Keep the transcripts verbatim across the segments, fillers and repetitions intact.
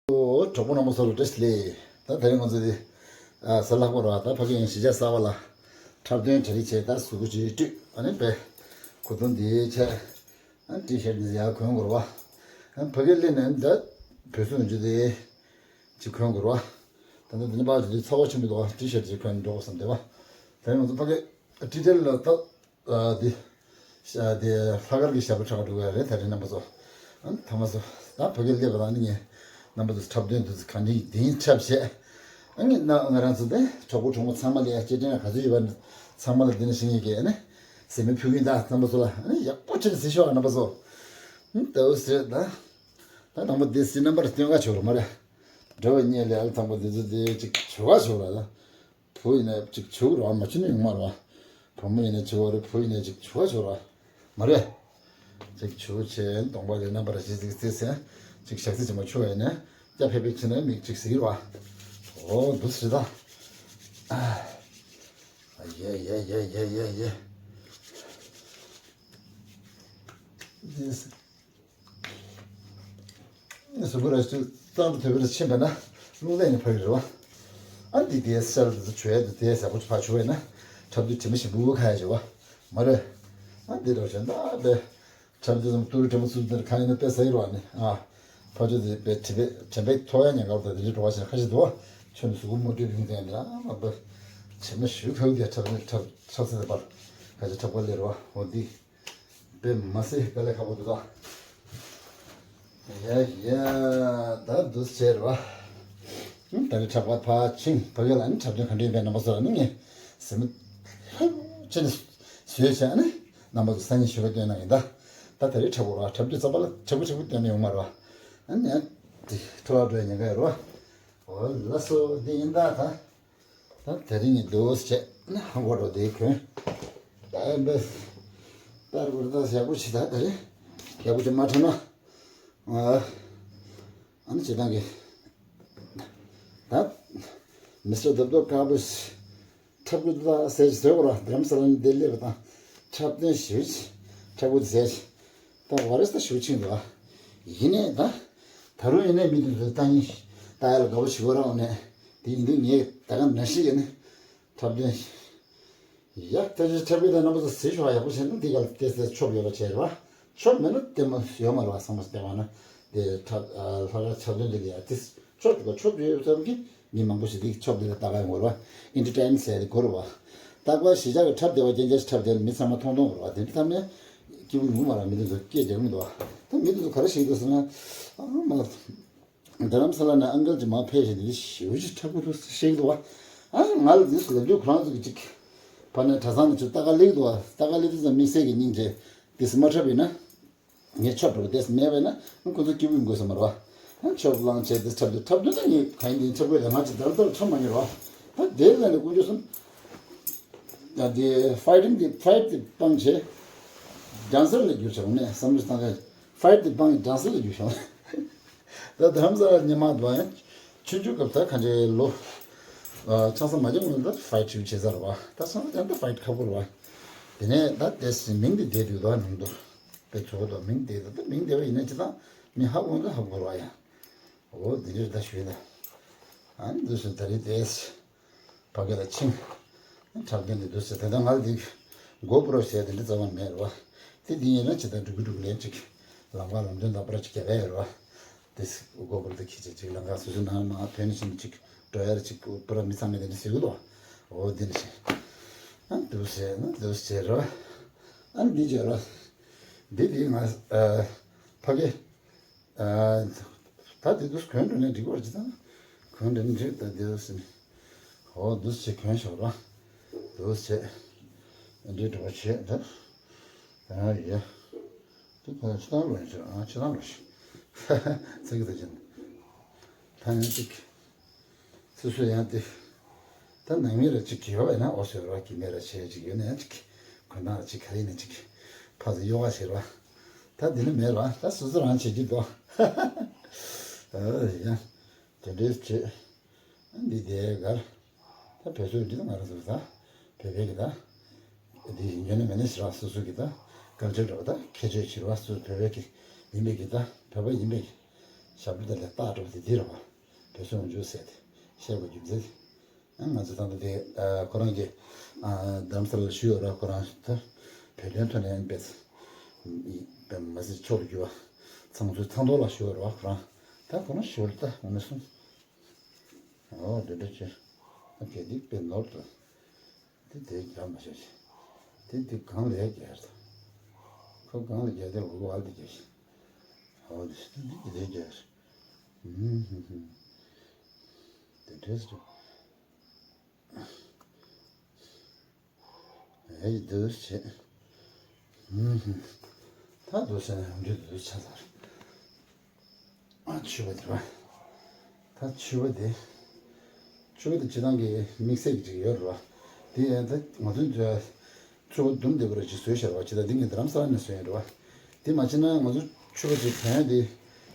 གྲོགས་པོ་རྣམ་པ་ཚོ་ལ་བཀྲ་ཤིས་བདེ་ལེགས། ད་དེ་རིང་ང་ཚོ་དེ་ཨ་གཟའ་ལྷག་པ་རེད་བ། ད་ཕ་གི་ཡང་གཞིས་ཆགས་གསར་པ་ལ་འཁྲབ་སྟོན་གྲ་སྒྲིག་བྱས། ད་གཟུགས་པོ་ཅིག་བཀྲུས། ཨ་ནི་དཔེ་གོས་ཐུང་འདི་བྱས། ཨ་ཊི་ཤར་འདི་ཡར་གོན་དགོས་རེད་བ། ཨ་ཕ་གིར་སླེབས་ནས་ད་བོད་སོང་རྒྱུ་དེ་ཅིག་གོན་དགོས་རེད་བ། ད་ལྟ་འདི་ནས་ཕར་དེ་ཚ་བ་ཆེན་པོ་འདུག་བ། ཊི་ཤར་ཅིག་གོན་འགྲོ་དགོས་བསམ་བསྡད་བ། དེ་ནས་ང་ཚོ་ཕ་གི་ཊི་ཊེལ་ལ་ད། ཨ་དེ། ཤ་དེ་ལྷག་དཀར་གྱི་ཞབས་བྲོ་འཁྲབ་འགྲོ་གི་རེད། ད་རེས་རྣམ་པ་ཚོ། ཨ་ཐ་མ་ཚོ། ད་ཕ་གིར་སླེབས་པ་དང་ནི་ངས་རྣམ་པ་ཚོ་འཁྲབ་སྟོན་དུ་གང་དྲིན་དེ་འཁྲབ་བྱས། ཨ་ངས་ན་ང་རང་ཚོ་དེ་གྲོགས་པོ་གྲོགས་མོ་ཚང་མ་ལ་ཡ་སྐྱེ་ཕྲེང་ག་ཚོད་ཡོད་པ་ཚང་མ་ལ་དེ་ནས་ཤེས་ངེས་ཀྱི་ཨ་ནི་ཟེར་མི་ཕུལ་གིན། ད་རྣམ་པ་ཚོ་ལ་ཨ་ནི་ཡག་པོ་བྱས་ནས་གཟིགས་ཤོག་རྣམ་པ་ཚོ། ཨ་ད་འོ་ཟེར་ད། ད་དང་པོ་དེ་སི་རྣམ་པར་སྟོན་ག་ཆོག་རོགས་མ་རེད། འདྲ་བ་གཉིས་ལས་ཨ་ལ་དང་པོ་དེ་ཚོ་དེ་ཅིག་ཆོག་ག་ཆོག་ར་ད། བུ་ཡིན་ན་ཅིག་བྱུག་རོགས། མ་བྱུག་ན་ཡོང་མ་རོགས། བུ་མོ་ཡིན་ན་བྱུག་རོགས། བུ་ཡིན་ན་ཅིག་བྱུག་ཆོག་རོགས། མ་རེད། ཅིག་བྱུག་བྱས་གདོང་པ་ལས་རྣམ་པར་ཞིག་ཅིག་བརྩིས་ཟེར། ཅིག་ཞག་ཚི་ཅིག་མ་བྱུག་ཡིན་ན་སྐྱ་ཕེབས་ཕེབས་བྱས་ན་མིག་ཅིག་ཟིག་རོགས། འོ་འདུག་ཟེར་ད། ཡེ་ཡེ་ཡེ་ཡེ་ཡེ་ཡེ། གཟུགས་པོ་ར་ཅིག་གཙང་དུ་དོད་པོ་ར་ཕྱིན་པ་ན་རླུང་ལས་ནི་ཕར་གི་རེད་བ། ཨ་འདི་དེའི་སར་དུ་བྱོས་དུ་དེའི་ཟ་པོ་ཕར་བྱོས་ན་འཁྲབ་དུས་དྲི་མ་ཞིམ་པོ་ཁ་ཡ་བྱེད་བ། མ་རེད། ཨ་འདི་ར་བྱོས་ན་དཔེ་འཁྲབ་དུས་ཙམ་ཏུ་རུ་དྲི་མ་ཚུར་འདིར་ཁ་ཡིན་ན་དཔེ་ཟ་ཡི་རོགས་ནི། ཨ་ཕར་ཕྱོགས་དེ་དཔེ་དྲི་བས་དྲན་པས་ཐོག་ཡ་ཉེན་ཁ་དང་དེ་འདྲའི་འགྲོ་བ་ཞིག་ཁ་ཤས་འདུག་བ། ཁྱོད་ནི་གཟུགས་པོ་མ་བཀྲུས་རིང་ཙམ་ཡིན་ན་ཨ་མ་དཔེ་དྲི་མ་ཞུ་ཁ་གི་འཁྲབ་འཁྲབ་འཁྲབ་ཚེ་དེ་པར་ཁ་ཤས་འཁྲབ་ག་ལེ་རོགས། འོ་འདི། དཔེ་མ་སྲིད་དཀའ་ལས་ཁག་པོ་འདུག་ད། ཡ་ཡ། ད་འདུག་ཟེར་བ། ད་རེས་འཁྲབ་པ་ཕར་ཕྱིན། ཕ་གི་ལ་ནི་འཁྲབ་སྟོན་ག་འདྲ་ཡིན་པའི་རྣམ་པ་ཚོ་ལ་ནི་ངས་ཟེར་མི་ལྷོད་ཕྱིན་ནས་བཟོས་བྱས་ནི་རྣམ་པ་ཚོ་སང་ཉིན་ཞུ་བ་སྟོན་ན་ཡིན་ད། ད་ད་རེས་འཁྲབ་དགོས་ར། འཁྲབ་དུས་ཙམ་པ་ལ་འཁྲབ་གི་འཁྲབ་གི་སྟོན་ན་ཡོང་མ་རེད་བ། ཨ་ནི་ཨ་དེ་འཁྲུལ་བ་འགྲོ་ཡ་ཉེན་ཁ་ཡོད་རེད་བ། འོ་ལགས་སོ། འདི་ཡིན་ད་ད། ད་དེ་རིང་གི་འདུག་སེ་བྱས་ན་ཧང་གོ་འགྲོ་དེ་གོན། ད་འབད། ད་རུ་ད་ཞག་པོ་ཆེ་ད་དེ་རིང་ཞག་པོ་ཆེ་མ་ཁྲབ་ན། ཨ་ཨ་ནི་བྱེད་སྟངས་ཀྱི། ད་མི་སི་ཊར་རྡོབ་རྡོབ་དཀར་པོས་འཁྲབ་དགོས་འདུག་ད་ཟེར་ཟེར་གོ་ར། རྡ་རམ་ས་ལ་ནས་འདིར་སླེབས་པ་དང་འཁྲབ་སྟོན་ཞིག་འཁྲབ་དགོས་འདུག་ཟེར། ད་བ་རེས་ད་ཞུ་ཆིང་འདུག་ཨ། ཡིན་ནའི་ད། ད་རུང་ཡིན་ནའི་མི་དེ་ཚོ་ལྟ་ཉིན་ལྟ་ཡ་ལ་དགའ་པོ་བྱེད་ཀྱི་ཡོད་རེད། འོ་ནས་དེ་ཡིན་དུས་ངས་ད་ག་ནང་བཞིན་ཡིན་ནའི་འཁྲབ་སྟོན་ཡག་ཐབས་ཤེས་འཁྲབ་ཀྱི་དང་རྣམ་པ་ཚོ་གཟིགས་ཤོག་ཡག་པོ་བྱས་ན་འདི་ག་ལ་ཏོག་ཙམ་ཆོབ་ཡོད་པ་བྱས་རེད་བ། ཆོབ་མེད་ན་ལྟད་མོ་ཡོད་མ་རེད་བ། བསམ་བློ་བཏང་བ་ན་དེ་འཁྲབ་ལྷག་དཀར་འཁྲབ་སྟོན་འདི་ལ་ཡ་ཏིས། ཆོབ་འདུག་ག་ཆོབ་ཡོད་བསམ་གི་མི་མང་པོ་ཞིག་འདི་ཆོབ་འདི་ལ་ལྟ་ག་ཡོང་གི་རེད་བ། ཨེན་ཊར་ཊེན་ཟེར་ཏེ་གོ་རེད་བ། རྟག་པར་གཞིས་ཆགས་ཀྱི་འཁྲབ་བདེ་བ་རྐྱང་རྐྱང་ཞིག་འཁྲབ་བསྡད་ན་མི་ཚང་མ་མཐོང་མཐོང་གི་རེད་བ། དེ་འདྲ་ཐམས་ཅད་སྐྱིད་པོ་ཡོང་གི་མ་རེད། མི་དེ་ཚོ་སྐད་རྒྱག་གི་མི་འདུག་བ། ད་མི་དེ་ཚོ་ག་རེ་བཤད་ཀྱི་འདུག་ཟེར་ན། ཨ་མ་རྡ་རམ་ས་ལ་ནས་ཨང་ཀལ་ཅིག་མར་ཕེབས་བཞིན་འདི་ཞེ་པོ་ཅིག་འཁྲབ་ཀྱི་འདུག་བཤད་ཀྱི་འདུག་བ། ཨ་ང་ལ་འདི་ཚོ་ལབ་རྒྱུ་ཁོ་རང་ཚོ་གི་ཅིག་ཕར་ནས་གྲྭ་ཚང་ནས་ཚུར་ལྟ་ག་སླེབས་ཀྱི་འདུག་བ། ལྟ་ག་སླེབས་དུས་ཙམ་དམིགས་བསལ་གྱི་སྙིང་རྗེ་འདི་ཚོ་མ་འཁྲབ་ཡིན་ན། ངས་ཆོབ་འགྲོ་བསྡད་མེད་པས་ན་ཁོ་ཚོ་སྐྱིད་པོ་ཡོང་དགོས་ས་མ་རེད་བ། ཨ་ཆོབ་ལངས་བྱས་ཏེ་འཁྲབ་དུས་འཁྲབ་དུས་ད་ངས་གང་ཡིན་དེ་འཁྲབ་དགོས་ལ་ང་ཅིག་ལྡབ་ལྡབ་འཁྲབ་མ་མྱོང་རེད་བ། ད་དེ་ལ་ནི་དཀོན་མཆོག་གསུམ། ད་དེ་ཕའི་ཊིང་དེ་ཕའི་ཊི་དེ་སྤངས་བྱས་ཌན་སར་ལ་བསྒྱུར་བྱུང་ནས་བསམ་བློ་བཏང་ཚེ་ཕའི་ཊི་དེ་སྤངས་ནས་ཌན་སར་ལ་བསྒྱུར་བྱུང་། ད་རྡ་རམ་ས་ལ་སྔོན་མ་དུ་བ་ཡང་ཆུང་ཆུང་སྐབས་ད་གང་ཅིའི་ལོ་ཆང་ས་མ་འཇམ་སྔོན་ད་ཕའི་ཊི་ཞིག་བྱེད་ས་རེད་བ། ད་སང་ཡང་ད་ཕའི་ཊི་ཁག་པོ་རེད་བ། དེ་ནས་ད་དེ་མིང་དེ་བསྡད་དུས་ད་ནང་དུ། དཔེ་ཚོགས་དང་མིང་དེ་ད་ལྟ་མིང་དེ་བས་ཡིན་ན་ཅི་ད་མི་ཧ་གོ་ན་ཧ་གོ་ར་ཡ། འོ་དེ་འདྲ་ད་ཞུས་ད། ཨ་ནི་འདུག་སེ་ད་རེས་དེ་ཕ་གི་ལ་ཕྱིན། འཁྲབ་སྟོན་དེ་འདུག་སེ་དེ་ད་ང་ལ་དེ་གོ་པུ་རོ་ཟེར་དེ་འདྲ་རྩ་བ་ནས་མེད་རེད་བ། དེ་དེ་ཡིན་ན་ཅི་ད་འགྲུག་གི་འགྲུག་ལས་ཅིག་ལམ་ཁ་ལམ་སྟོན་དང་པར་ཅིག་རྒྱག་ག་ཡོད་རེད་བ། དེ་གོ་པུ་རོ་དེ་ཁྱེད་ཅིག་ཅིག་ལམ་ཁ་སོ་སོའི་ནང་མ་ཕན་ནི་ཕྱིན་ཅིག་འགྲོ་ཡ་རེད་ཅིག་པུ་ར་མི་ཚང་མས་དེ་འདྲ་ཟེར་གི་འདུག་འོ་དེ་འདྲ་ཞིག་ཨ་འདུག་ཟེར་ན་འདུག་ཟེར་རོ། ཨ་འདི་བརྗོད་རོ། འདི་དེ་ང་ཨ་ཕ་གི་ཨ་ད་དེ་འདུག་གོན་འགྲོ་ནས་འགྲིག་པར་ཅི་ད་གོན་འགྲོ་ནས་འགྲིག་ད་འདི་འདུག་ཟེར་ནས་འོ་འདུག་ཟེར་གོན་ཞོར་རོ། འདུག་ཟེར་འདི་འགྲོ་བྱེད་ད། ཨ་ཡ། དེ་ཁོ་ན་ཕྱི་ནང་ལོགས་ཡིན་ཟེར། ཨ་ཕྱི་ནང་ལོགས་ཤིག་ཚིག་གི་ད་ཅན། ད་ཡང་ཅིག་སོ་སོ་ཡང་དེ། ད་ནང་མི་ར་ཅིག་གི་ཡོད་པ་ཡིན་ན་འོ་ཟེར་ར་གི་མེད་ར་བྱས་ཅིག་ཡོད་ན་ཡང་ཅིག་གོན་སྟངས་ར་ཅིག་ག་རེ་ཡིན་ན་ཅིག་ཕ་ཚོ་ཡོ་ག་བྱེད་ར། ད་འདི་ནི་མེད་ར། ད་སོ་སོ་རང་བྱེད་ཀྱི་འདུག་ཨ་ཡ། དེ་འདྲའི་བྱེད། འདི་དེ་གར། ད་བོད་སོག་འདི་ང་རང་ཚོ་ད་བོད་པའི་གི་ད། འདི་ཡིན་རྒྱུ་ནི་མེད་ནི་ཞེ་དྲག་སོ་སོ་གི་ད་ཀལ་ཅར་འདྲ་བ་ད་ཁྱད་ཆོས་ཆེ་བ་སོ་སོ་བོད་པའི་གི་ཡིན་པའི་གི་ད་བོད་པ་ཡིན་པའི་གི་ ཞབས་བྲོ་དེ་ལས་རྟགས་འགྲོ་བ་དེ་འདི་རེད་བ། བོད་སོག་འཇུག་ཟེར་ཏེ་བཤད་པའི་རྒྱུ་མཚན། ཨ་ང་ཚོ་ད་ལྟ་དེ་ཨ་ཁོ་རང་གི་ཨ་རྡ་རམ་ས་ལ་ལ་བཞུགས་ཡོད་ར། ཁོ་རང་ད་བོད་དོན་ཐོག་ནས་ཨ་ནི་པེ་པེ་མ་ཟི་ཕྱོགས་རྒྱུ་བ་ཚང་ཚོའི་ཚང་ཐོག་ལ་བཞུགས་ཡོད་ར། ཁོ་རང་ད་ཁོ་རང་ཞོར་ད་འོ་ནས་སོང་། ཨོ་དེ་འདྲ་བྱས། ཨ་གལ་ཏེ་དཔེ་ནོར་དུ། དེ་དེ་རྒྱག་མ་བྱ་ཞིག་དེ་དེ་གང་ལས་རྒྱག་དང་། ཁོ་གང་ལ་རྒྱག་དེ་འུ་གུ་ཨ་དེ་རྒྱག་ཞིག་ཨོ་དེ་དེ་དེ་རྒྱག་ཨུམ་ཧུམ་ཧུམ། དེ་འདྲས་སུ། ཨེ་འདུག་བྱེད། ཨུམ་ཧུམ། ད་འདུག་སེ་ཡང་འདུག་འདུག་ཆ་ཚར། ཨ་ཕྱུ་པ་དེ་རེད་བ། ད་ཕྱུ་པ་དེ། ཕྱུ་པ་དེ་སྤྱིར་བཏང་གི་དམིགས་བསལ་གྱི་ཅིག་ཡོད་རེད་བ། དེ་ཡང་ད་ང་ཚོའི་ཕྱུ་པ་ལྡུམ་ར་བ་ཅིག་བཟོས་བཞག་རེད་བ། ཅི་ད་འདི་ངས་རྡ་རམ་ས་ལ་ནས་བཟོས་ཡོད་རེད་བ། དེ་མ་བྱས་ན་ང་ཚོ་ཕྱུ་པ་ཅིག་གོན་ཡ་དེ་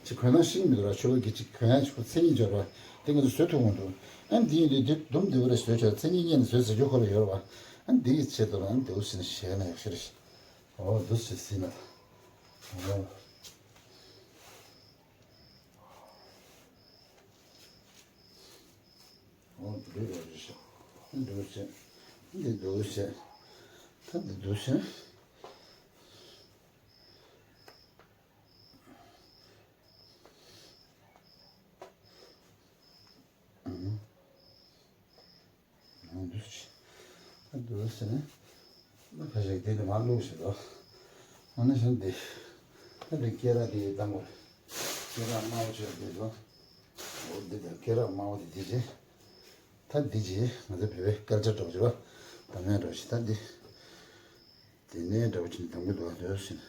ཅིག་གོན་སྟངས་ཤེས་ཀྱི་མི་འདུག་ར། ཕྱུ་པ་གི་ཅིག་གོན་ཡ་ཅིག་ཁོ་མཚན་ཉིད་ཡོད་རེད་བ། དེ་ང་ཚོ་བཟོ་ཐུབ་ཀྱི་མི་འདུག་ཨ་འདི་ཡིན་དུས་དེ་ལྡུམ་ར་བ་རེ་བཟོས་བྱས་མཚན་ཉིད་རྙེད་ནས་བཟོས་ཟེར་རྒྱུ་ཁོ་ལ་ཡོད་རེད་བ། ཨ་འདི་གི་ཆེད་དུ་ལ་ཨ་འདི་འུ་ཟིན་ཞེ་ན་ཡག་ཤོས་རེད། ཨོ་འདུག་སེ་ཟིན་ན། ཨོ། ཨོ་འདི་རེད་རེད་ཤག་འདུག་སེ། འདི་འདུག་སེ། ད་འདི་འདུག་སེ། ཨང་། ཨང་། འདུག་སེ། ད་འདུག་སེ་ནི། ད་ཕལ་ཆེར་དེ་འདྲ་མར་བླུགས་ཤིག་དོ། ཨ་ནི་བཞིན་དེ། ད་དེ་སྐེ་རགས་དེ་བཏང་དགོས། སྐེ་རགས་དམར་པོ་ཆེ་དེ་དོ། འོ་འདི་དང་སྐེ་རགས་དམར་པོ་དེ་དེ་རེད། ད་འདི་རྗེས་ང་ཚོ་བོད་པའི་སྐད་ཆ་འདྲ་པོ་ཅིག་རོ། གདམ་ཡག་འདྲ་པོ་ཞིག་ད་འདི། དེ་ནས་འདྲ་པོ་ཅིག་གདམ་གི་འདུག་འདུག་སེ་ནི།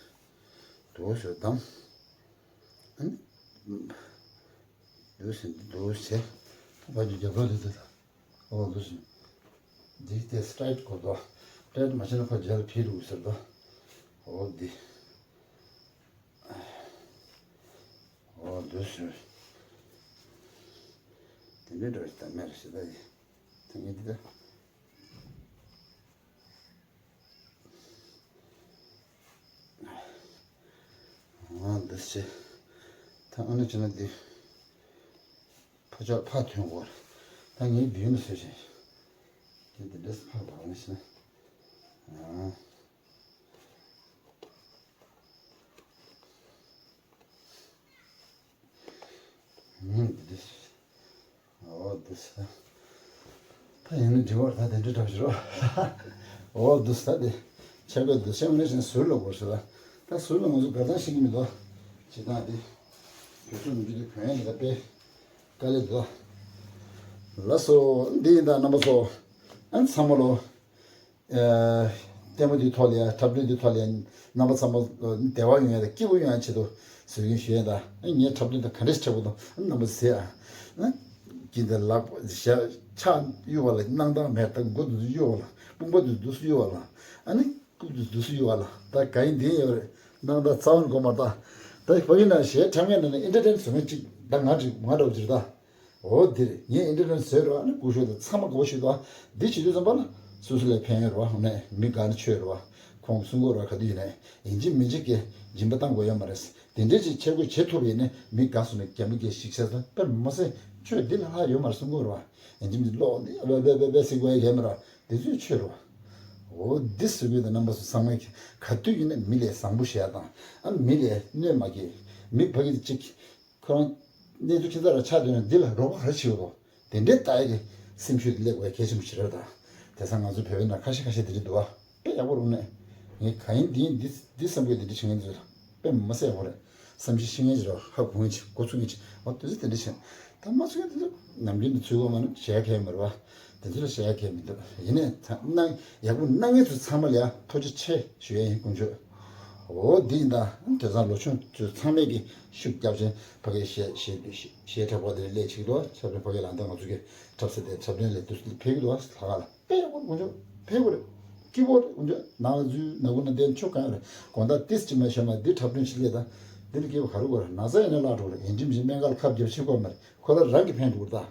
འདུག་སེ་གདམ། ཨ་ནི། འདུག་སེ་འདུག་སེ། ད་ཕར་ཅིག་རྒྱབ་རོགས་དེ་དེ། ཨོ་འདུག་སེ། འདི་དེ་སི་ཊེ་ཊི་གོ་དོ། སི་ཊེ་ཊི་མ་བྱས་ན་ཁོ་རྗེས་ལ་ཕྱིར་འགྲོ་ཟེར་དོ། ཨོ་འདི། ཨོ་འདུག་སེ། དེ་འདྲའི་འདྲ་ཞིག་ད་མེད་རེད་ཞེ་ད་ཡིན། ད་ངས་འདི་ད། ཨ་འདི་བྱས། ད་ཨ་ནི་བྱས་ན་འདི། ཕར་ཕྱོགས་ཕར་ཐོན་དགོས། ད་ངས་འདི་ཡིན་ཟེར་བཞིན། འདི་འདི་འདྲས་ཕར་བག་ནས་བྱས་ན། ཨ། ཨ་འདི་འདྲས། ཨོ་འདུག་སེ། ད་ཡིན་ན་འགྲིག་པ་ད་དེ་འདྲ་འདྲ་ཞིག་རོ། ཨོ་འདུག་སེ་ད་དེ། ཆ་བོད་འདུག་སེ་མ་ནས་བྱས་ན་ཟུར་ལ་འགོར་ཞིག་ལ། ད་ཟུར་ལ་ང་ཚོ་དགའ་ཐང་ཤེས་ཀྱི་མི་འདུག་ཇི་ལྟར་དེ། བོད་སོག་མི་འདུག་དེ་གོན་ཡ་འདི་ད་དཔེ། དཀའ་ལས་འདུག་ལགས་སོ། འདི་ཡིན་ད་རྣམ་པ་ཚོ། ཨ་ཚང་མ་ལོ། ལྟད་མོ་འདི་ཐོག་ལ་ཡ་འཁྲབ་སྟོན་འདི་ཐོག་ལ་ཡ་རྣམ་པ་ཚང་མ་བདེ་བ་ཡོང་ཡ་དང་སྐྱིད་པོ་ཡོང་ཡ་ཆེད་དུ་ཟེར་གྱིན་ཞུ་ཡ་ད། ངས་འཁྲབ་སྟོན་དང་ག་འདྲས་འཁྲབ་དགོས་དང་རྣམ་པ་ཟེར་ཨ། དཀྱིལ་དེ་ལག་ཞབས་ཕྱག་གཡུག་པ་ལ་སྣང་དག་མེད་ད། མགོ་འདུག་སེ་གཡུག་པ་ལ་དཔུང་པ་འདུག་འདུག་སེ་གཡུག་པ་ལ་ཨ་ནི་སྐུ་འདུག་འདུག་སེ་གཡུག་པ་ལ་ད་ག་ཡིན་འདི་ཡོད་རེད། སྣང་དག་རྩ་བ་ནས་གོ་མ་ད། ད་ཕ་གི་ན་གཞས་འཁྲབ་མཁན་ནང་ནས་ཨེན་ཊར་ཊེན་བཟོ་མཁན་ཅིག་ད་ང་ཅིག་ང་འདྲ་བོ་ཅིག་རེད་ད། འོ་འདིར་ངས་ཨེན་ཊར་ཊེན་བཟོས་རོགས་ཨ་ནི་སྐུ་ཞབས་དང་ཚང་མ་དགའ་པོ་ཞིག་འདུག་འདི་བྱེད་དུས་ཙམ་པ་ལ་སོ་སོ་ལ་ཕན་ཡོད་རོགས་ཨ་ནི་མི་དགའ་ན་ཆོས་རོགས་ཁོང་གསུང་གོ་རོགས་ག་དུས་ཡིན་ནའི་ཡིན་གཅིག་མིན་གཅིག་གི་སྦྱིན་པ་བཏང་དགོས་ཡོད་མ་རེད། དེ་འདྲའི་ཅིག་ཆས་གོས་བྱེད་ཐུབ་ཡིན་ནའི་མི་དགའ་སོང་ནས་རྒྱ་མི་སྐད་ཤིག་བཤད་ཙང་དཔེ་མ་སྲིད་ཆོས་འདི་ལ་ལྷག་ཡོད་མ་རེད་གསུང་གོ་རོགས་ཡིན་གཅིག་མིན་གཅིག་ལོག་འདི་བེ་བེ་བེ་བེ་ཟེར་དགོས་ཡ་ཡོད་མ་རེད། དེ་ཚོས་ཆོས་རོགས། འོ་འདི་ཟེར་དགོས་དང་རྣམ་པ་ཚོ་ཚང་མས་ག་དུས་ཡིན་ནའི་མི་ལ་བཟང་པོ་བཤད་དང་ཨ་མི་ལ་གནོད་མ་སྐྱེལ། མི་ཕ་གི་ཅིག་ཁོ་རང་གནས་ཚུལ་ཁྱད་མཚར་ར་ཆགས་སྡོད་ན་འདི་ལ་རོགས་པ་ག་རེ་བྱེད་དགོས། དེ་འདྲའི་ལྟ་ཡ་གི་སེམས་ཤུགས་དེ་སླེབས་དགོས་ཡ་གལ་ཆེན་པོ་ཞིག་རེད་ད། དེང་སང་ང་ཚོ་བོད་པའི་ནང་ཁ་ཤས་ཁ་ཤས་དེ་འདྲ་འདུག་བ། དཔེ་ཡག་པོ་རུང་ནས། ངས་གང་ཡིན་འདི་ཡིན་འདི་འདི་བསམ་གི་འདི་འདྲ་བྱེད་མཁན་ཚོ་ལ་དཔེ་མ་སྲིད་ཡག་པོ་རེད། བསམ་གཞིག་ཤེས་མཁན་ཅིག་རེད་བ། ཧ་གོ་མཁན་ཅིག་འགོ་ཚུགས་མཁན་ཅིག་འོ་དེ་ཚོ་དེ་འདྲ་བྱེད། ད་མ་ཚུགས་མཁན་དེ་ཚོ་ནམ་རྒྱུན་དུ་ཚུད་དགོས་མ་ནི་བྱེད་ཡ་གལ་མ་རེད་བ། དེ་ཚོ་ལ་བཤད་ཡ་གལ་མི་འདུག་ཡིན་ནའི་ད་གནང་ཡག་པོ་གནང་མཁན་ཚོ་ཚང་མ་ལ་ཡ་ཐུགས་རྗེ་ཆེ་ཞུ་ཡ་ཡིན་དཀོན་མཆོག་འོ་འདི་ཡིན་ད། དེང་སང་ལོ་ཆུང་ཚོ་ཚང་མས་ཀྱི་ཤུགས་རྒྱབ་བཞིན་ཕ་གིའི་གཞས་གཞས་གཞས་འཁྲབ་པ་དེ་ལས་ཅིག་འདུག་འཁྲབ་སྟོན་ཕ་གི་ལ་འདི་ང་ཚོ་གི་འཁྲབ་ས་དེ་འཁྲབ་སྟོན་ལས་དུས་ཕེབས་ཀྱི་འདུག་ལྷག་ག་ལ་དཔེ་ཡག་པོ་དཀོན་མཆོག་ཕེབས་དགོས་རེད། སྐྱིད་པོ་རེད་དཀོན་མཆོག་ནང་ལ་འཛུལ་ནག་ཁུང་ནང་བསྡད་ཆོ་གང་རེད། དགོང་དག་ཏིས་ཅི་མ་ཤོད་མ་འདི་འཁྲབ་སྟོན་ཞིག་ལས་ད། འདི་ལ་སྐྱིད་པོ་ག་རེ་དགོས་རེད། ན་ཚ་ཡིན་ན་བརླག་འགྲོ་རེད། ཡིན་གཅིག་མིན་གཅིག་སྨན་ཁང་ལ་ཁ་རྒྱབ་ཕྱིན་དགོས་མ་རེད། ཁོ་རང་རང་གི་ཕན་འགྲོ་གི་རེད་ད།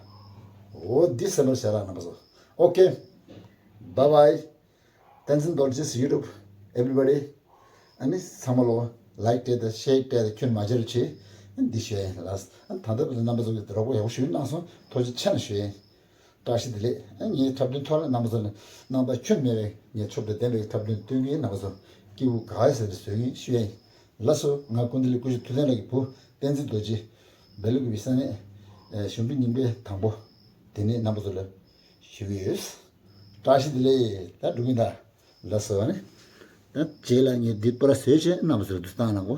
འོ་འདི་སེམས་པར་བྱས་ར་རྣམ་པ་ཚོ། Okay. Bye bye. བསྟན་འཛིན་རྡོ་རྗེ་YouTube everybody. ཨ་ནི་ཚང་མ་ལོ་ལའིཀ་སྤྲད་དང་ཤེར་སྤྲད་དང་ཁྱོན་མ་བྱེད་རོགས་བྱེད། འདི་ཞུ་ཡ་ཡིན་ལགས། ད་ལྟ་བར་དུ་རྣམ་པ་ཚོ་གིས་རོགས་པ་ཡག་པོ་ཞིག་གནང་སོང་། ཐུགས་རྗེ་ཆེ་གནང་ཞུ་ཡ་ཡིན། བཀྲ་ཤིས་བདེ་ལེགས། ངའི་འཁྲབ་སྟོན་ཐོག་ལ་རྣམ་པ་ཚོ་ལ་རྣམ་པ་ཁྱོན་མེད་པའི་ངའི་མཆོག་ཏུ་ལྡན་པའི་འཁྲབ་སྟོན་སྟོན་མཁན་རྣམ་པ་ཚོ་སྐྱིད་པོ་དགའ་ཡ་ཟེར་ཏེ་བཟོས་ཡིན་ཞུ་ཡ་ཡིན། ལགས་སོ། ང་ཀུན་བདེ་ལེགས་སྐུ་ཞབས་ཐུབ་བསྟན་ལགས་ཀྱི་བུ་བསྟན་འཛིན་རྡོ་རྗེ། སྦེལ་ཀོབ་ཀྱི་ས་གནས་གཞུང་འབྲེལ་རྙིང་པའི་དང་པོ། དེ་ནས་རྣམ་པ་ཚོ་ལ་ཞུ་གི་ཡོད། བཀྲ་ཤིས་བདེ་ལེགས། ད་འགྲོ་གི་ཡིན་ད། ལགས་སོ་ནི། ད་རྗེས་ལ་ངས་འདི་པར་བཟོས་བྱས་རྣམ་པ་ཚོར་བསྡུ་སྟངས་གནང་གོ།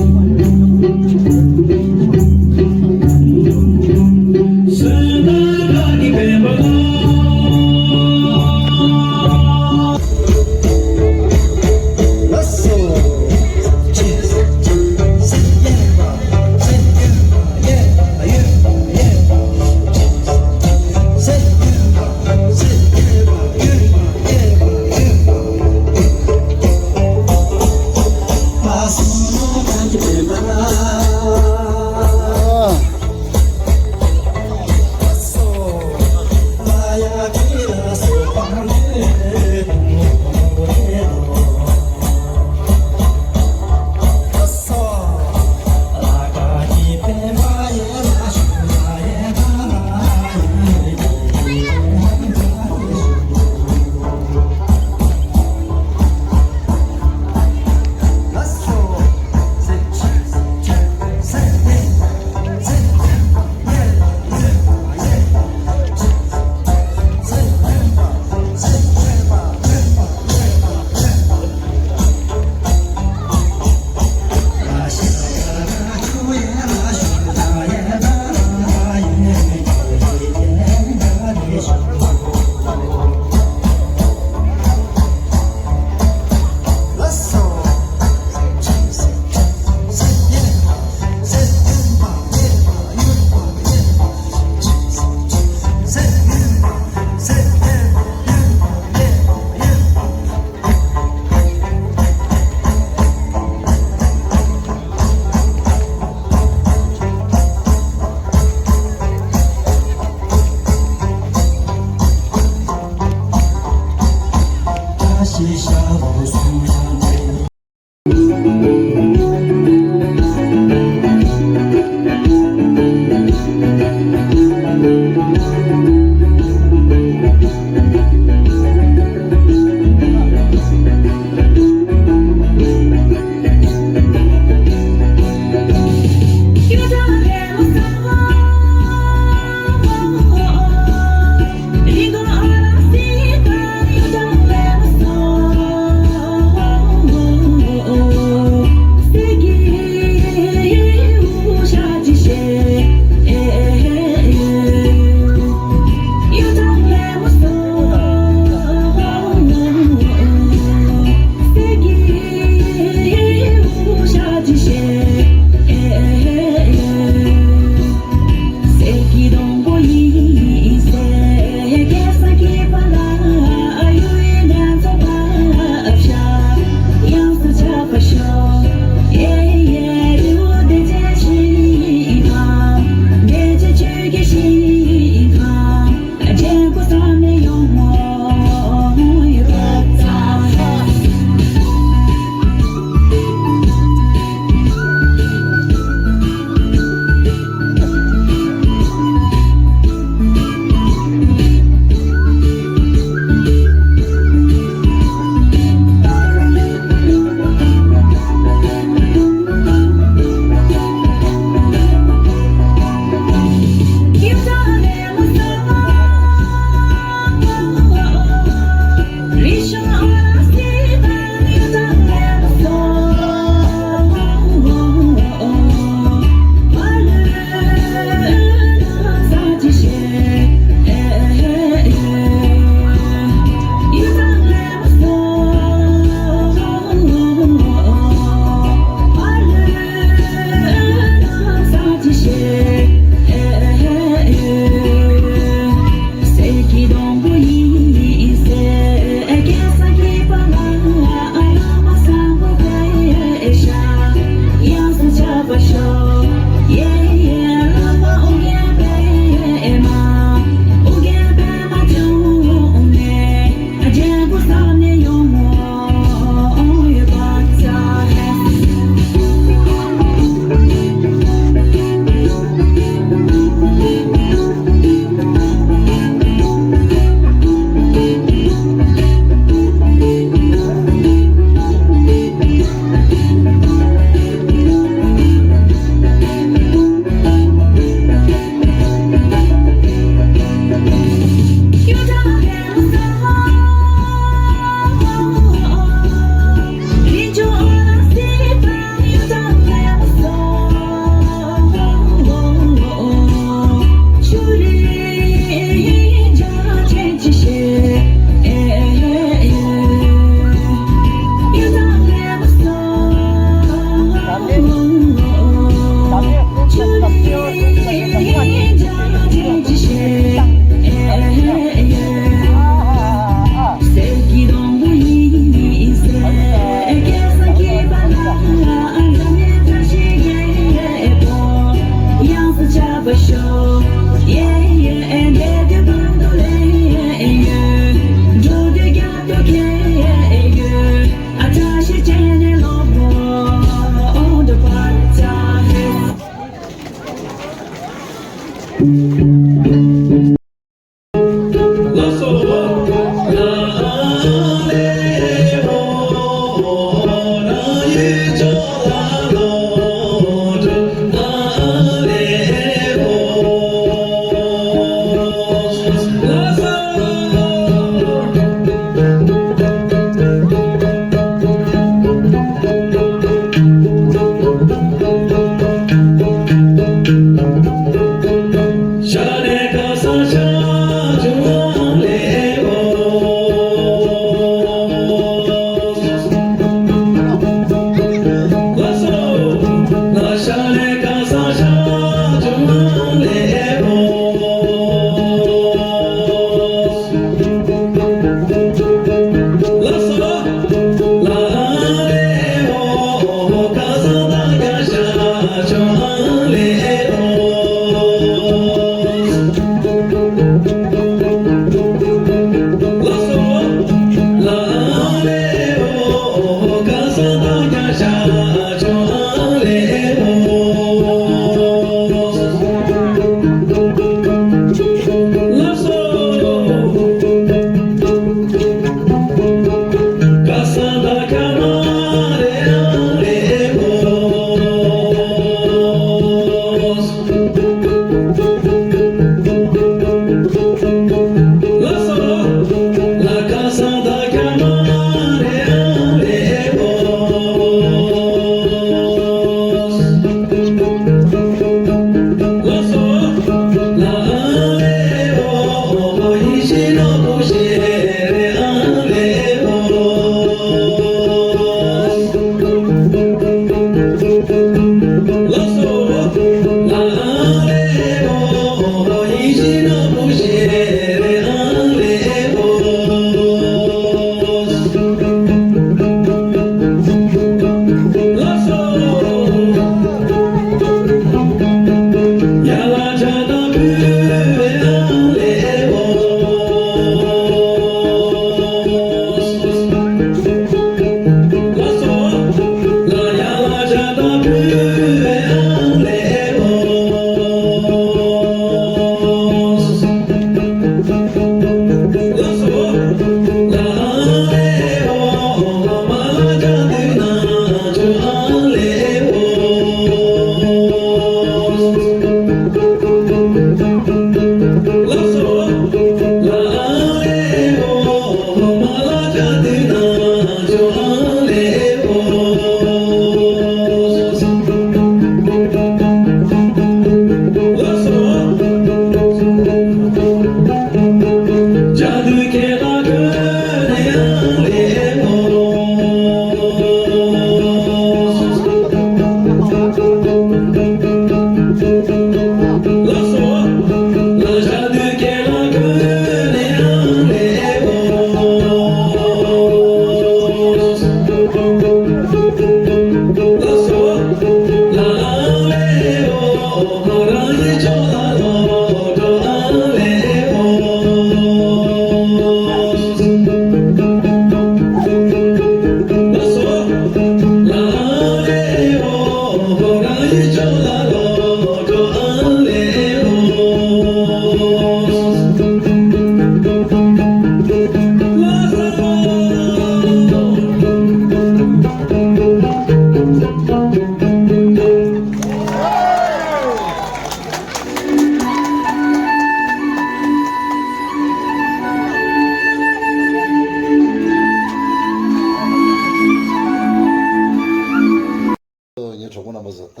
ངའི་གྲོགས་པོ་རྣམ་པ་ཚོ། ད་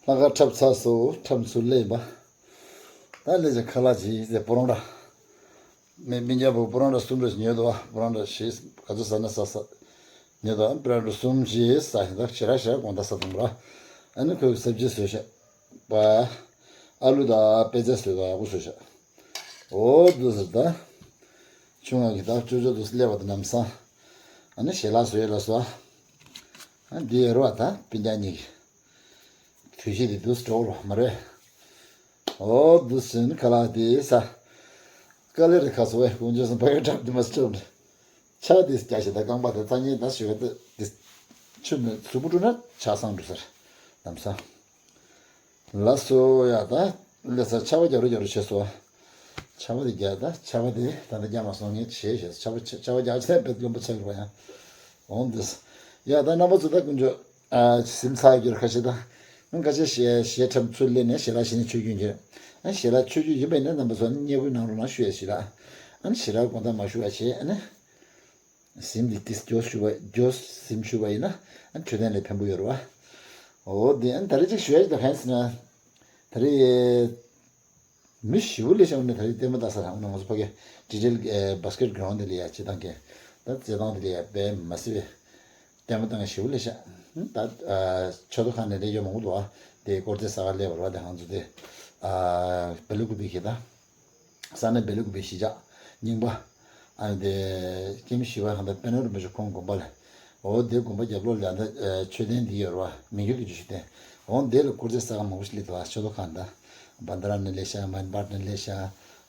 ལྷག་དཀར་འཁྲབ་ཚར་སོང་། འཁྲབ་ཚུར་སླེབས་པ། ད་སླེབས་ཀྱི་ཁ་ལག་ཅིག་དེ་པོ་རོང་ཊ། མི་མི་རྒྱ་བོ་པོ་རོང་ཊ་གསུམ་རེ་ཉོས་འདུག་བ། པོ་རོང་ཊ་བཞི་ག་ཚོད་ཟ་ན་ཟ་ཟ་ཉོས་འདུག་བ། པོ་རོང་ཊ་གསུམ་ཅིག་ཟ་ཞིང་། ད་ཞེ་དྲག་ཞེ་དྲག་དགོང་དག་ཟ་ཐུབ་ར། ཨ་ནི་ཁོས་སབ་ཇི་བཟོས་ཤག་པ། ཨ་ལུ་དང་པད་ཚལ་བཟོས་དང་ཡག་པོ་བཟོས་ཤག། འོ་འདུག་ཟེར། ད་ཆུང་བ་གི་ད་ཅོ་ཅོ་འདུག་སླེབས་པ་དང་ལམ་སང་། ཨ་ནི་ཞལ་ལག་བཟོས་ལ་སོ། ཨ་འདི་ཡོད་ར་བ། ད་སྤུན་ཀྱག་གཉིས་ཀྱི་དུས་ཆེན་དེ་འདུག་འགྲོ་རོགས་མ་རེད། འོ་འདུག་ཟེར་ནི་ཁ་ལག་དེ་ཟ། དཀའ་ལས་རེད་ཁ་སོ་བས། དཀོན་མཆོག་གསུམ་ཕ་གི་འཁྲབ་དེ་མ་སྤྲོད་རེད། ཆ་དེ་རྒྱ་ཞེ་ད་རྐང་པ་དེ་ཚ་ཉེ་ད་ཞུ་བ་དེ་དེ་ཆུ་ནི་གཟུགས་པོ་བཀྲུས་ན་ཆ་སང་འགྲོ་ཟེར། ལམ་སང་། ལགས་སོ། ཡ་ད་ལས་ས་ཆར་པ་རྒྱག་རོགས་རྒྱག་རོགས་བྱས་སོ། ཆར་པ་དེ་རྒྱག་ད་ཆར་པ་དེ་ད་ལྟ་རྒྱག་མ་སོང་། ངས་བྱས་བྱས་ཆར་པ་ཆ་ཆར་པ་རྒྱག་ཆས་པད་རློན་པོ་ཆགས་ཡོད་པ་ཡང་འོང་འདུག། ཡ་ད་རྣམ་པ་ཚོ་ད་དཀོན་མཆོག་ཨ་སིམ་ཚགས་རྒྱུར་ཁ་ཤས་ད་ང་ཁ་ཤས་གཞས་གཞས་འཁྲབ་ཚུར་སླེབས་ནས་ཞལ་ལག་ཞིག་ནས་མཆོད་རྒྱུ་ཡིན་གྱི། ཨ་ཞལ་ལག་མཆོད་རྒྱུ་ཡིན་པ་ཡིན་ན་རྣམ་པ་ཚོ་ནི་བརྙས་བཀུར་གནང་རོགས་གནང་། ཞུ་ཡ་ཞིག་ལ་ཨ་ནི་ཞལ་ལག་དགོང་དག་མ་ཞུ་བ་བྱས། ཨ་ནི། སིམ་འདི་ཏིས་མགྱོགས་ཞུ་བ་མགྱོགས་སིམ་ཞུ་བ་ཡིན་ན་ཨ་འཕྲོད་བསྟེན་ལ་ཕན་པོ་ཡོད་རེད་བ། འོ་དེ་ཨ་ད་རེས་ཅིག་ཞུ་ཡ་ཅིག་ད་གང་ཟེར་ན། ད་རེས་མི་ཞེ་པོ་སླེབས་ཤག་ནས། ད་རེས་ལྟད་མོ་ལྟ་ས་རང་ནང་ང་ཚོ་ཕ་གི་ཌི་ཇི་ཊལ་བྷ་སི་ཀེ་ཊི་གྷ་རའུན་ཌི་དེ་ལ་ཡ་སྤྱི་བཏང་གི་ད་རྩེད་ཐང་དེ་ལ་ཡ་དཔེ་མ་སྲིད་པའི་ལྟད་མོ་ལྟ་མཁན་ཞེ་པོ་སླེབས་ཤག། ད་ཆོས་ཐོག་ཁང་ནས་སླེབས་ཡོད་མང་པོ་འདུག་བ། དེ་སྐོར་རྩེད་ས་ག་སླེབས་པ་རེད་བ། དེ་ང་ཚོ་དེ་བེ་ལ་ཀུ་པེ་གི་ད། ས་གནས་བེ་ལ་ཀུ་པེ་གཞིས་ཆགས་རྙིང་པ། ཨ་ནི་དེ་ཀེམ་བཞི་པ་གང་ལྟར་པད་ནོར་རིན་པོ་ཆེ་ཁོང་དགོན་པ་ལ། འོ་དེ་དགོན་པ་རྒྱབ་ལོགས་ལ་ད་མཆོད་རྟེན་འདི་ཡོད་རེད་བ། མི་འགྱུར་གྱི་མཆོད་རྟེན། འོ་དེ་ལ་སྐོར་རྩེད་ས་ག་མང་པོ་ཞིག་སླེབས་འདུག་བ། ཆོས་ཐོག་ཁང་དང་། བན་དྷ་ར་ནས་སླེབས་ཤག། མན་པར་ནས་སླེབས་ཤག།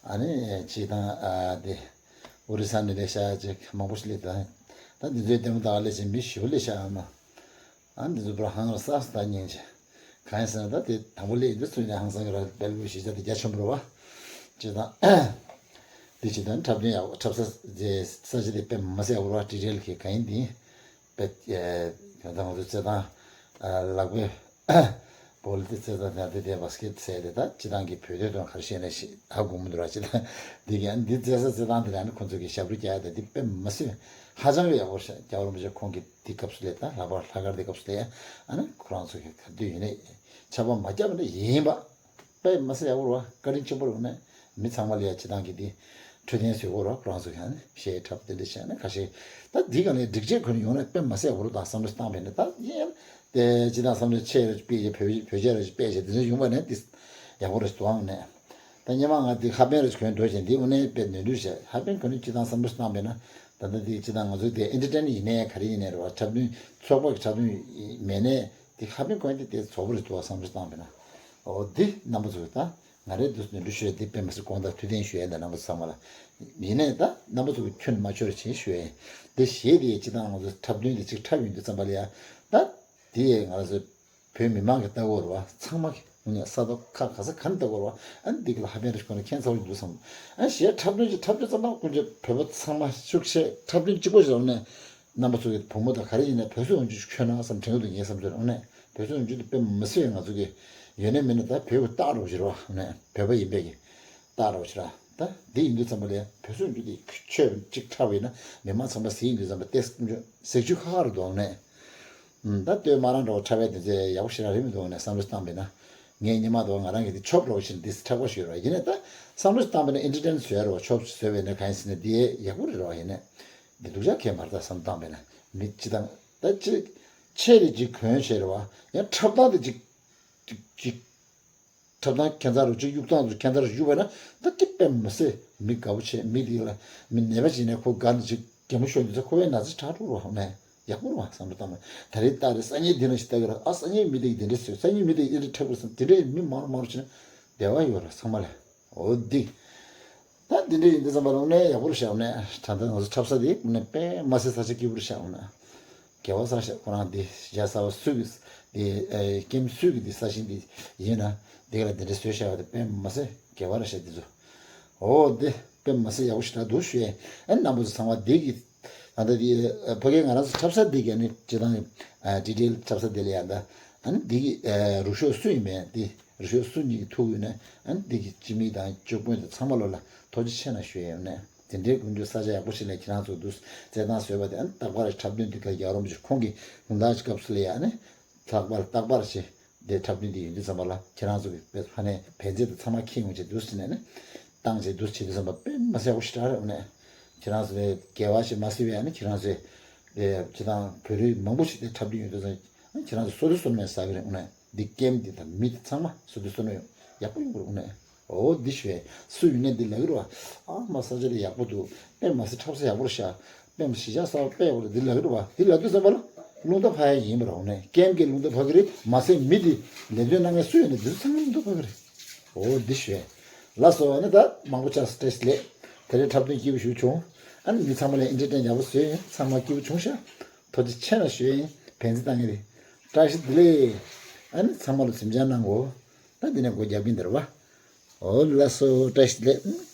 ཨ་ནི་སྤྱི་བཏང་ཨ་དེ་ཨོ་རི་ས་ནས་སླེབས་ཤག་ཅིག་མང་པོ་ཞིག་སླེབས་འདུག། ད་འདི་ཚོའི་ལྟད་མོ་ལྟ་ག་སླེབས་ཕྱིན་མི་ཞེ་པོ་སླེབས་ཤག་ཨ་མ། ཨ་འདི་ཚོ་པར་ཧང་སངས་སུ་ད་སྙིང་རྗེ། གང་ཡིན་ཟེར་ན་ད་དེ་དང་པོ་སླེབས་ཡིན་དུས་ཚོད་ནས་ཧང་སང་གི་ར། བེ་ལ་ཀུ་པེ་གཞིས་ཆགས་དེ་རྒྱ་ཆེན་པོ་རེད་བ། སྤྱིར་བཏང་། དེ་སྤྱིར་བཏང་འཁྲབ་སྟོན་ཡག་པོ། འཁྲབ་ས་དེ་ས་ཆ་དེ་དཔེ་མ་སྲིད་ཡག་པོ་རེད་བ། ཌི་ཊེལ་གི་གང་ཡིན་དེ་དཔེ་ད་ང་ཚོ་རྩེད་ཐང་ལག་པས་བོ་ལི་དེ་རྩེད་ཐང་དེ་དེ་བྷ་སི་ཀེ་ཊི་ཟེར་དེ་ད་སྤྱིར་བཏང་གི་བོད་དོན་དང་ག་རེ་བཤད་ན་ཞིག་ཧ་གོ་མི་འདུག་ར། སྤྱིར་བཏང་འདི་ག་འདི་རྩེད་ས་རྩེད་ཐང་དེ་ལ་ནི་ཁོ་ཚོ་གི་ཞབས་བྲོ་རྒྱག་ཡ་དེ་དེ་དཔེ་མ་སྲིད་ཧ་ཅང་གི་ཡག་པོ་རེད། རྒྱལ་བ་རིན་པོ་ཆེ་ཁོང་གི་དེ་སྐབས་སུ་ལས་ད་ལྷག་པར་ལྷག་དཀར་དེ་སྐབས་སུ་ལས་ཨ་ནི་ཁོ་རང་ཚོ་གི་ག་དུས་ཡིན་ནའི་ཆར་པ་མ་བརྒྱབ་ན་ཡིན་པ། དཔེ་མ་སྲིད་ཡག་པོ་རེད་བ། བཀའ་དྲིན་ཆེན་པོ་རེད་ནས། མི་ཚང་མ་ལ་ཡ་སྤྱི་བཏང་གི་དེ་འཕྲོད་བསྟེན་བཟོས་ཡོད་རེད་བ། ཁོ་རང་ཚོ་གི་ཨ་ནི་གཞས་འཁྲབ་དེ་འདྲ་བྱས་ནས་ཁ་ཤས་ད་འདི་ག་ནས་སྒྲིག་ཆས་གོན་ཡོང་ན་དཔེ་མ་སྲིད་ཡག་པོ་རེད། ད་བསམ་བློ་བཏང་བས་ནས་ད་ཡིན་དེ་སྤྱི་བཏང་བསམ་བློ་ཆེ་རེ་སྤེལ་བྱས། བོད་བོད་ཆས་རེ་སྤེལ་བྱས་དེ་ཚོ་ཡོང་བ་ནས་དེ་ཡག་པོ་རེད་འདུག་ཨང་ནས། ད་སྔོན་མ་ང་དེ་ཧབ་པན་རེ་གོན་འགྲོ་བྱས་འདི་དངོས་གནས་དཔེ་ནོར་འཁྲུལ་བྱས། ཧབ་པན་གོན་ནས་སྤྱི་བཏང་བསམ་བློ་བཏང་བས་ན་ད་ལྟ་དེ་སྤྱི་བཏང་ང་ཚོ་དེ་ཨེན་ཊར་ཊེན་ཡིན་ནའི་ག་རེ་ཡིན་ནའི་རེད་བ། འཁྲབ་སྟོན་ཚོགས་པ་གི་འཁྲབ་སྟོན་མེད་ནའི་དེ་ཧབ་པན་གོན་དེ་དེ་བཙོག་པོ་རེད་འདུག་བསམ་བློ་བཏང་བས་ན། འོ་འདི་རྣམ་པ་ཚོ་ད་ང་རའི་འདུག་ནོར་འཁྲུལ་ཞུ་ཡ་འདི་དཔེ་མ་སྲིད་དགོངས་དག་ཐུགས་བདེན་ཞུ་ཡ་འདི་རྣམ་པ་ཚོ་ཚང་མ་ལ། ཡིན་ནའི་ད་རྣམ་པ་ཚོ་གི་ཁྱོན་མ་ཆོད་རེ་བྱེད་ཞུ་ཡ་ཡིན། འདི་གཞས་དེ་སྤྱི་བཏང་ང་ཚོ་འཁྲབ་སྟོན་དེ་གཅིག་འཁྲབ་ཡོང་དུས་ཙམ་པ་ལ་ཡ་ད་དེ་ཡས་ང་རང་ཚོ་བོད་མི་མང་གི་ལྟ་གོ་རེད་བ། ཚང་མ་གི་ངུ་ནས་ས་ཐོག་ཁ་ག་ས་ག་ནས་ལྟ་གོ་རེད་བ། ཨ་ནི་འདི་གི་ལ་ཧ་པན་རེ་ཞིག་གོན་ན་ཁྱད་མཚར་པོ་ཞིག་འདུག་བསམ། ཨ་གཞས་འཁྲབ་སྟོན་ཅིག་འཁྲབ་དུས་ཙམ་པ་དཀོན་མཆོག་བོད་པ་ཚང་མ་ཤུགས་ཆེ་འཁྲབ་སྟོན་གཅིག་པོ་ཞིག་ལ་ནས། རྣམ་པ་ཚོ་གི་བུ་མོ་དང་ག་རེ་ཡིན་ནའི་བོད་སྲིད་དབང་སྒྱུར་ཞིག་འཁྱོལ་ན་བསམ་དྲན་གྱི་འདུག་ངའི་བསམ་ཚུལ་ལ། དངོས་གནས་བོད་སྲིད་དབང་སྒྱུར་དེ་དཔེ་མི་སྲིད་པའི་ང་ཚོ་གི་ཡོད་ནའི་མེད་ནའི་ད་བོད་ཀྱི་རྟགས་རུ་བཞིར་བ་ནས་བོད་པ་ཡིན་པའི་གི་རྟགས་རུ་བཞིར་བ། ད་འདི་ཡིན་དུས་ཙམ་པ་ལས་བོད་སྲིད་དབང་སྒྱུར་དེ་ཆོས་གཅིག་འཁྲབ་པ་ཡིན་ན་མི་མང་ཚང་མ་གཟིགས་ཡིན་དུས་ཙམ་པ་ཏེ་གཟིགས་ཚུལ་ཁ་ཁ་རུ་འདུག་ནས། ད་ལྟོས་མ་རང་འགྲོ་འཁྲབ་པའི་དེ་ཚོ་ཡག་པོ་ཞེ་དྲག་རེད་མི་འདུག་ནས་བསམ་བློ་བཏང་པས་ན། ངས་ཉི་མ་དང་ང་རང་གི་དེ་ཆོབ་འགྲོ་བཞིན་དེ་འཁྲབ་པ་ཞུ་རོགས་ཡིན་ནས། ད་བསམ་བློ་བཏང་པས་ན་ཨེན་ཊར་ཊེན་བཟོས་རོགས། ཆོབ་བཟོས་པས་ན་གང་ཡིན་ཟེར་ན་དེ་ཡག་པོ་རེད་རོགས་ཡིན་ནས། དེ་སྡུག་ཅག་ཁྱད་མ་རེད། ད་བསམ་བློ་བཏང་པས་ན་མི་སྤྱི་དང་ད་ཅི་ཆེ་རེད་ཅིག་གོན་ཆེ་རེད་བ། ཡང་འཁྲབ་སྟངས་དེ་ཅིག་ཅིག་ཅིག་འཁྲབ་སྟངས་ཁྱད་མཚར་རུ་ཅིག་གཡུག་སྟངས་རུ་ཁྱད་མཚར་རུ་གཡུག་པ་ན་ད་དེ་དཔེ་མི་སྲིད་མི་དགའ་པོ་བྱེད། མི་དེ་ལ་མི་ནད་པ་ཅིག་ནས་ཁོ་དགའ་ནས་ཅིག་གད་མོ་ཤོར་དུས་ཚོད་ཁོ་བས་ན་ཚ་དྲག་འགྲོ་རོགས་ནས་ཡག་པོ་རོགས་བསམ་བློ་བཏང་བ། ད་རེས་ལྟ་རེས་སང་ཉིན་དེ་ན་ཞིག་ལྟ་གི་ར། ཨ་སང་ཉིན་མི་དེ་གི་དེ་འདྲས་བཟོས། སང་ཉིན་མི་དེ་གི་དེ་འདྲས་འཁྲབ་དགོས་བསམ། དེ་འདྲས་མི་མང་རུ་མང་རུ་བྱས་ན་བདེ་བ་ཡོད་ར་ཚང་མ་ལ། འོ་འདི། ད་འདི་འདྲ་ཡིན་དུས་ཙམ་པ་ལ་དངོས་གནས་ཡག་པོ་རེད་ཤག་ནས། ད་ལྟ་ང་ཚོ་འཁྲབ་ས་དེ་དངོས་གནས་དཔེ་མ་སྲིད་ས་ཆ་སྐྱིད་པོ་རེད་ཤག་ནས། དགེ་བ་བསགས་ཤག་ཁོ་རང་འདི་ཞྭ་ཟ་བ་སུ་གི་འདི་ཨེ་ཀེམ་སུ་གི་འདི་ས་ཞིང་འདི་ཡིན་ན་འདི་ག་ལ་འདི་འདྲ་བཟོས་ཤག་པ་དེ་དཔེ་མ་སྲིད་དགེ་བ་རེད་ཤག་འདི་ཚོ། འོ་འདི་དཔེ་མ་སྲིད་ཡག་པོ་ཞེ་དྲག་འདུག་ཞུ་ཡས། ཨ་ནི་རྣམ་པ་ཚོ་ཚང་མ་འདི་གི་ད་ལྟ་འདི་ཨ་ཕ་གི་ང་རང་ཚོ་འཁྲབ་ས་འདི་གི་ཨ་ནི་སྤྱི་བཏང་ཨ་ཌི་ཊེལ་འཁྲབ་ས་འདི་ལ་ཡང་ད་ཨ་ནི་འདི་གི་ཨ་རུ་ཤོག་སུ་ཡིན་མིན་འདི། རུ་ཤོག་སུ་གཉིས་ཀྱི་ཐུགས་ཡོད་ན་ཨ་ནི་འདི་གི་སྤྱི་མི་དང་སྤྱི་དཔོན་དང་ཚང་མ་ལོ་ལ་ཐུགས་རྗེ་ཆེ་གནང་ཞུ་ཡས་ཡོད་ནས། དེ་འདྲའི་དགོན་སྡེ་ས་ཆ་ཡག་པོ་ཞིག་ནས་ཁྱེད་རང་ཚོ་འདུག་རྩེད་ཐང་བཟོས་པ་དེ་ཨ་ནི་རྟག་པར་འཁྲབ་སྟོན་འདི་ག་རྒྱག་རོགས་མི་བྱེད། ཁོང་གི་དགུང་དག་གི་སྐབས་སུ་ལ་ཡ་ཨ་ནི་རྟག་པར་རྟག་པར་བྱེད་དེ་འཁྲབ་སྟོན་འདི་ཡོང་དུས་ཙམ་པ་ལ་ཁྱེད་རང་ཚོ་གི་དཔེ་ཕ་ནས་བན་ཚེ་དང་ཚང་མ་ཁྱེད་ཡོང་བྱེད་འདུག་ཟེར་ནས་ནི་བཏང་བྱེད་འདུག་བྱེད་དུས་ཙམ་པ་དཔེ་མ་སྲིད་ཡག་པོ་ཞིག་རག་རེད། འོ་ནས་ཁྱེད་རང་ཚོ་ལས་དགེ་བ་ཞིག་མ་སྲིད་པའི་ཨ་ནི་ཁྱེད་རང་ཚོས་ལས་བྱེད་སྟངས་བོད་རིགས་མང་པོ་ཞིག་དེ་འཁྲབ་སྟོན་ཡོང་དུས་ཙམ་ཨ་ནི་ཁྱེད་རང་ཚོ་སོ་སོ་སོ་ནས་ཟ་གི་རེད། འོ་ནས། འདི་ཀེམ་འདི་དང་མི་འདི་ཚང་མ་སུ་འདི་སུ་ནོ་ཡོང་ཡག་པོ་ཡོང་གི་རེད། འོ་ནས་འོ་འདི་ཞུ་བས་སུ་ཡིན་ནས་འདི་ལབ་ཀྱི་རེད་བ། ཨ་མ་ས་ཆ་འདི་ཡག་པོ་འདུག་དཔེ་མ་སྲིད་འཁྲབ་ས་ཡག་པོ་རེད་ཤག་དཔེ་མ་གཞིས་ཆགས་གསར་པ་དཔེ་ཡག་པོ་རེད་འདི་ལབ་ཀྱི་རེད་བ། འདི་ལབ་དུས་ཙམ་པ་ལ་རླུང་རྟ་འཕར་ཡ་ཡིན་པ་རེད། འོ་ནས་ཀེམ་གྱི་རླུང་རྟ་འཕར་གི་རེད། མ་ཟད་མི་འདི་ལས་དོན་གནང་མཁན་སུ་ཡིན་ནས་འདི་ཚོ་ཚང་མ་རླུང་རྟ་འཕར་གི་རེད། འོ་འདི་ཞུ་བས་ལགས་སོ། ཨ་ནི་ད་མང་པོ་ཆགས་སོ། བཀྲ་ཤིས་བདེ་ལེགས། དེ་རིང་འཁྲབ་སྟོན་སྐྱིད་པོ་ཞིག་བྱུང་། ཨ་ནི་མི་ཚང་མ་ལ་ཨེན་ཊར་ཊེན་ཡག་པོ་བཟོས་ཡིན། ཚང་མ་སྐྱིད་པོ་བྱུང་ཤག་ཐུགས་རྗེ་ཆེ་གནང་ཞུ་ཡིན། བན་ཚེ་བཏང་གི་རེད། བཀྲ་ཤིས་བདེ་ལེགས། ཨ་ནི་ཚང་མ་ལ་གཟིམ་འཇག་གནང་གོ། ད་འདི་ནས་སྒོ་རྒྱབ་ཀྱིན་འདིར་བ། འོ་ལགས་སོ། བཀྲ་ཤིས་བདེ་ལེགས།